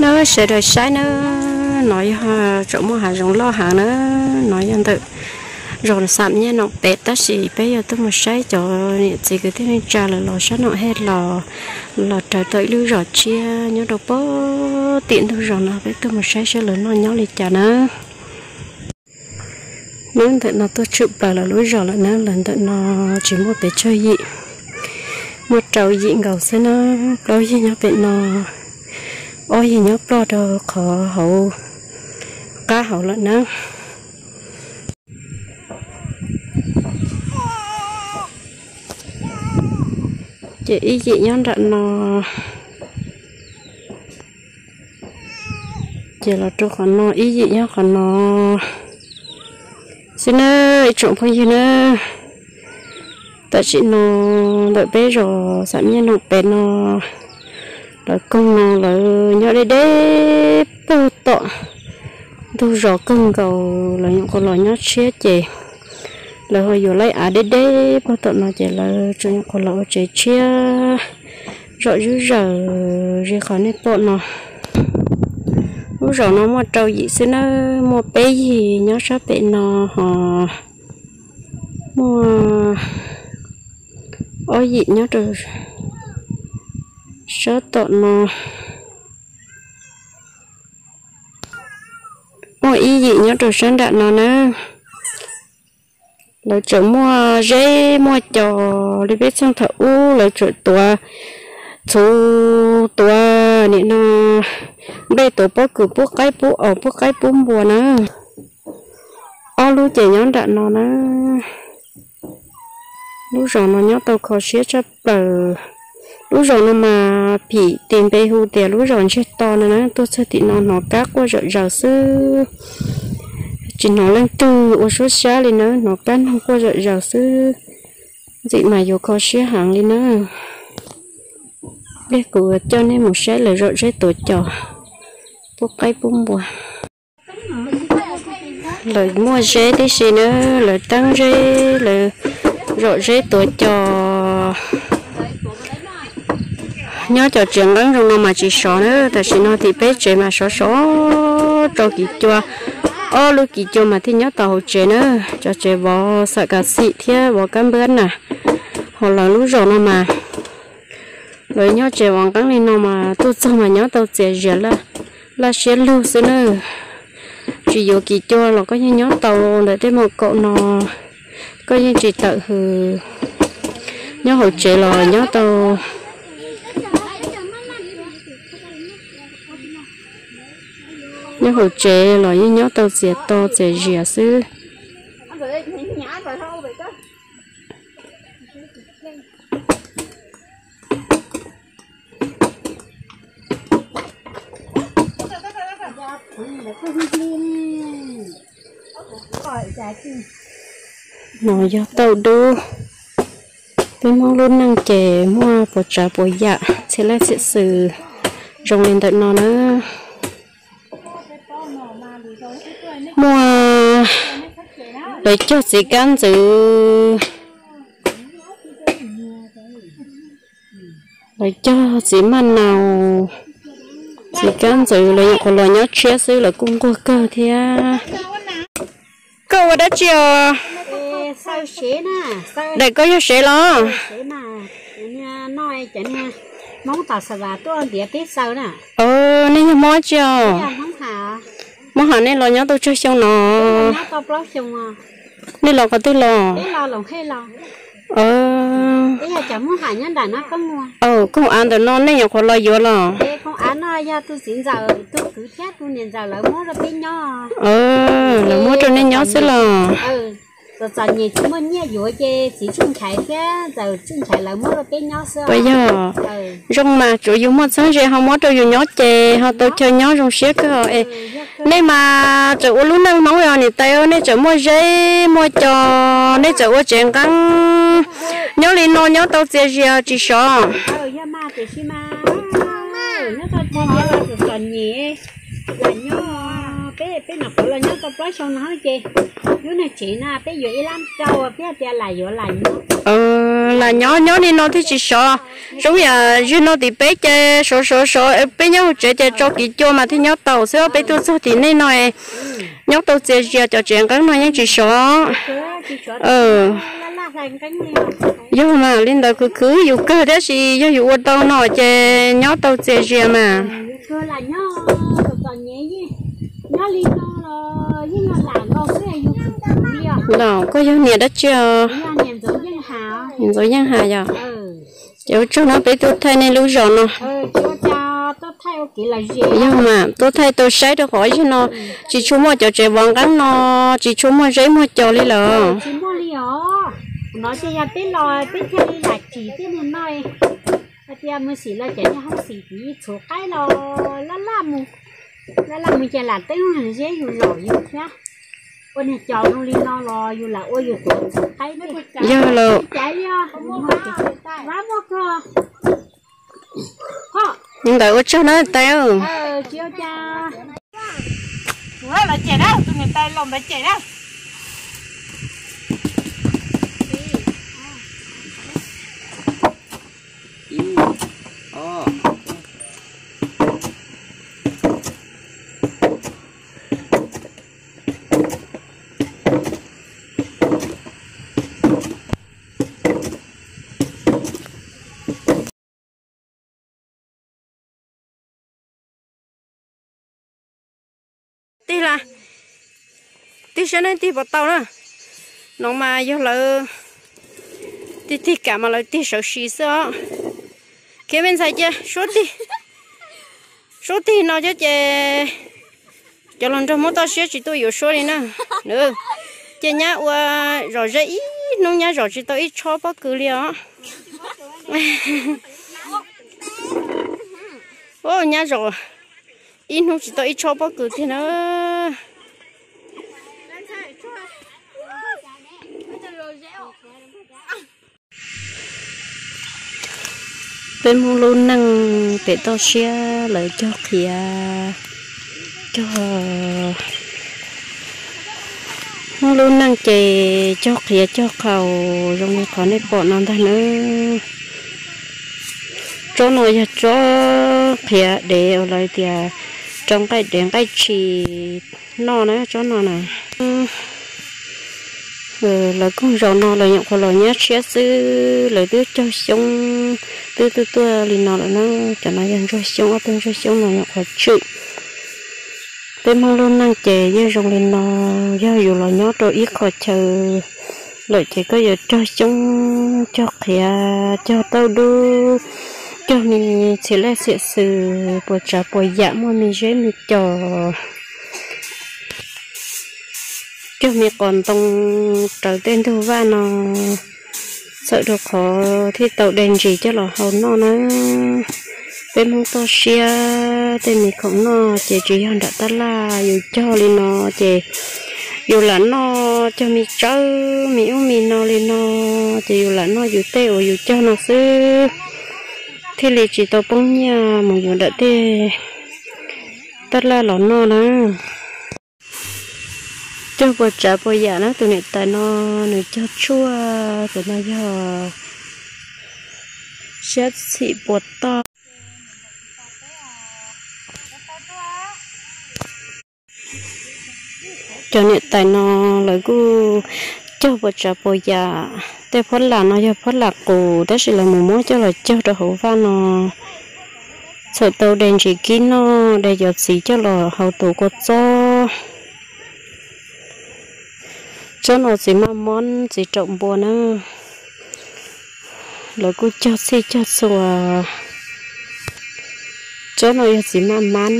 Nawb sawv daws saib nawb, no yog tseem muaj hav zoov loj heev na, no yog ntawm zos Xam Nyiaj Noom pem tab sis peb yuav tuaj mus saib cov niam txiv kwv tij neej tsa lawv los sab Noom Hej los, los raws tau ib lub zos tshiab nyob rau pem tim ntug zos no, peb tuaj mus saib saib lawv noj nyob li cas nawb. Nawb ntawm no tuaj tshwm plaws lawv lub zos lawm nawb, lawv ntawm no tsis muaj pes tsawg yim, muaj rau yim nkaus xwb nawb, plaub yig nyob pem no, ob yig nyob ploj rau qhov hauv qab hauv lawm nawb. Ces ib yim nyob nram no, ces los rau qhov no, ib yim nyob qhov no xwb nawb ib tsoom phooj ywg nawb. Tam sim no ntawm peb zos Xam Nyiaj Noom pem no, lawv koog no lawv nyob deb deb puag tom ntug zos kawg nkaus, lawv nyuam qhuav los nyob tshiab ces lawv ho yuav laij av deb deb puag tom no ces lawv tseem nyuam qhuav los ua tsev tshiab zom zuj zawm ze qhov nej pom no. Lub zos no muaj rau yim xwb nawb, muaj peb yig nyob sab pem no, ho muaj ob yim nyob rau sab tom no, muaj ib yim nyob rau sab nram no nawb. Lawv tseem muaj zeb muaj cos li peb txheej thaum ub, lawv tseem tuav txhuv, tuav nim no nplej, tuav pob kws pub qaib pub os, pub qaib pub npua na. Ob lub ces nyob nram no na. Lub zos no nyob tau kho siab tshaj plaws. Lub zos no mas phim tis npe hu tias lub zos ntsiag to no na. Tuaj txog tim no hnov kab quaj zom zaws xwb, tsis hnov leej twg ua suab xyab li na, hnov kab noog quaj zom zaws xwb. Ntxim mas yuav kho siab heev li na. Ib pliag kuv coj nej mus saib lawv zom zeb tuav cos, pub qaib pub npua. Lawv muaj zeb tib si na, lawv teeb zeb, lawv zom zeb tuav cos. Nyob cov tsev nqeeb zoo no mas tsis sov na, tam sim no tim peb tsev mas sov sov rau kiv cua, ob lub kiv cua mas thiaj nyob tau hauv tsev na. Cov tsev vov xam kav xim thiab vov kab npab na, ho lawv lub zos no mas lawv nyob tsev vov nqeeb li no mas tuaj txog mas nyob tau txias zias laj siab lug xwb na. Tsis yuav kiv cua los koj yeej nyob tau ntawm tej mom kaum no, koj yeej tsis tawm hws. Nyob hauv tsev los nyob tau, nyob hauv tsev los yeej nyob tau txias to txias zias xwb. No yog tauj dub. Peb Hmoob lub neej ces muaj puas tsav puas yam txhia laj txhia xwm zoo li ntawm no na. Muaj lawv cog txiv kab ntxwv, lawv cog txiv maj naus, txiv kab ntxwv, lawv nyuam qhuav los nyob tshiab xwb lawv kuj nquag kawg thiab. Koj ua dab tsi os? Daim koj yog sev los? Nej yog Hmoob tsi os? Hmoob Ham, nej los nyob tau tsawg xyoo no? Nej los qhov twg los? Koog av ntawm no nej nyuam qhuav los yuav los? Lawv muab rau nej nyob xwb los? Txom nyem tsis muaj nyiaj yuav ces txiv Tsuj Nchaiv thiab ntxawm Tsuj Nchaiv lawv muab rau peb nyob xwb. Puas yog? Zoo mas tsuav yus muaj txheeb ze ho muab rau yus nyob ces ho tau chaw nyob zoo siab kawg es. Nej mas tseem ua lub neej Hmoob os niam tais, nej tseem muaj zeb muaj cos, nej tseem ua tsev nqeeb nyob li no nyob tau txias zias tsis sov. Txom nyem, peb, peb nyuam qhuav los nyob tau plaub xyoo no ces lub neej tsev na peb yuav ib lab rau peb tias lam yuav lam nyob. Lam nyob nyob li no thiaj tsis sov. Zoo yam zig no tim peb ces sov sov sov, peb nyob hauv tsev ces tso kiv cua mas thiaj nyob tau xwb. Peb tuaj txog tim nej no, nyob tau txias zias, cov tsev nqeeb no yeej tsis sov. Yog mas li ntawd khwv khwv yus kawg, tab sis yog yus ua tau no ces nyob tau txias zias mas. Los koj yog niam dab tsi os? Niam Ntxoov Yeej Has yog. Ces ua tsaug no peb tuaj thaij nej lub zos no. Yog mas tuaj thaij tau saib rau qhov zig no tsis tshua muaj cov tsev vov nqeeb no, tsis tshua muaj zeb muaj cos li lawm. Laj laj mus ces lam teeb zeb yus zos yus thiab. Ua niag cos zoo li no los yus lam ua yus tuav txog qaib. Yog lawm. Vab muaj kag. Li ntawd ua tsaug na tais. Tsis ua cas. Lawv cem na, tus niam tais laus ntawd cem na. Tig la, tig saib nej tig puas tau na. No mas yog lawv tig tig kam mas lawv tig sawv si xwb os. Khiav me ntxhais cia, suab tig, suab tig no cov ces cov hluas nraug Hmoob toj siab tsis tuaj yuav suab li na. Ces nyab ua zom zeb ib hnub nyab zom tsis tau ib tshob pob kws li os. Nyab zom ib hnub tsis tau ib tshob pob kws tiag na. Peb Hmoob lub neej pem toj siab lawv cog qhiav, cog, Hmoob lub neej ces cog qhiav cog qhaus zoo li qhov nej pom no ntag nawb. Tsob no yog tsob qhiav dev uas lawv tias rau nqaij dev nqaij tshis noj na, tsob no na. Lawv koog zaum no lawv nyuam qhuav los nyab tshiab xwb, lawv twb cog xyoob, twb tuaj tuaj li no lawm na. Cov no yog ntsuag xyoob, ob tug ntsuag xyoob no nyuam qhuav tswm. Peb Hmoob lub neej ces yeej zoo li no, yog yus los nyob rau ib qho chaw lawm ces koj yuav cog xyoob, cog qhiav, cog tauj dub, cog me txhia laj txhia xwm, puas tsav puas yam, muaj me zeb me cos, cog me qos ntoo raws tej ntug vaj no, txhawm rau qhov thiaj tau de ntsis coj los hau noj na. Peb Hmoob toj siab tej me khoom noj ces tsis yog nram tab laj, yus cog li no ces yus lam noj, cog me tsawb me ub me no li no ces yus lam noj yus tej uas yus cog no xwb, thiaj li tsis tau poob nyiaj mus yuav nram tej tab laj los noj na. Cog puas tsav puas yam na, tus niam tais no nws cog tshuaj, cov no yog siab txhim puas toj. Cov niam tais no lawv kuj cog puas tsav puas yam, tej phab lam no yog phab lam qus tab sis lawv mus muab coj los cog rau hauv vaj no, txhawm tau de ntsis kib noj, de cov txiv coj los hau tus kua txob. Tsob no txiv maj mob txiv raum npua na, lawv kuj cog txhij cog txhua. Tsob no yog txiv maj mab.